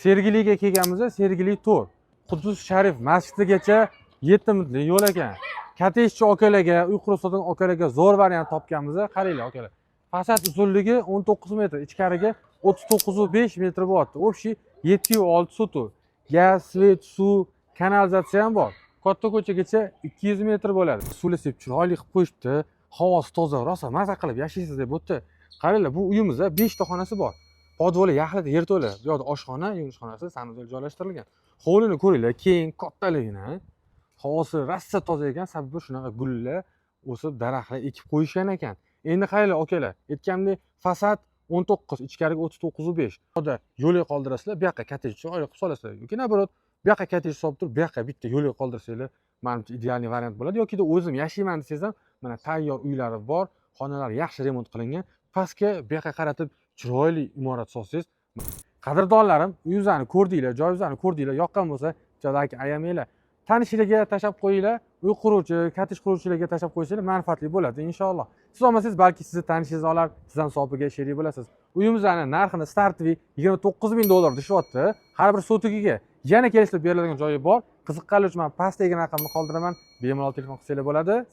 Sergeliga kelganmiz, Sergeli 4. Quddus Sharif masjidigacha 7 minutlik yo'l ekan. Kottejchi akalarga, uy qurib sotgan akalarga zo'r variant topganmiz. Qaranglar, akalar. Fasad uzunligi 19 metr, ichkariga 39,5 metr bo'lyapti. Общий 7,6 sotix. Gaz, свет, suv, kanalizatsiya ham bor. Katta ko'chagacha 200 metr bo'ladi. Suvlar sepib chiroyli qilib qo'yishibdi. Havosi toza, rosa maza qilib yashaysiz deb o'tdi. Qaranglar, bu uyimizda 5 ta xonasi bor. Подвал i yaxlit yerto'la. Bu yoqda oshxona, yuvinish xonasi, санузел joylashtirilgan. Hovlini ko'ringlar, keng, kattaligini. Havosi rosa toza ekan, sababi shunaqa gullar o'sib, daraxtlar ekib qo'yishgan ekan. Endi qaranglar, akalar, aytganimdek, fasad 19, ichkariga 39,5. Bu yoqda yo'lak qoldirasizlar, bu yoqqa kottej chiroyli qilib solasizlar. Yoki наоборот, bu yoqqa kottej solib turib, bu yoqqa bitta yo'lak qoldirsanglar, manimcha, идеальный variant bo'ladi. Yokida o'zim yashayman desangiz ham, mana tayyor uylari bor, xonalar yaxshi remont qilingan. Pastga bu yoqqa qaratib chiroyli imorat solsangiz. Qadrdonlarim, uyimizni ko'rdinglar, joyimizni ko'rdinglar. Yoqqan bo'lsa, bitta layk ayamanglar. Tanishlarga tashlab qo'yinglar, uy quruvchi, kottej quruvchilarga tashlab qo'ysanglar, manfaatli bo'ladi inshaalloh. Siz olmasangiz, balki sizni tanishingiz olar, siz ham hisobiga sherik bo'lasiz. Uyimizni narxini стартовый 29 ming dollar deyishyapti har bir sotigiga. Yana kelishib beriladigan joyi bor. Qiziqqanlar uchun man pastdagi raqamni qoldiraman. Bemalol telefon qilsanglar bo'ladi.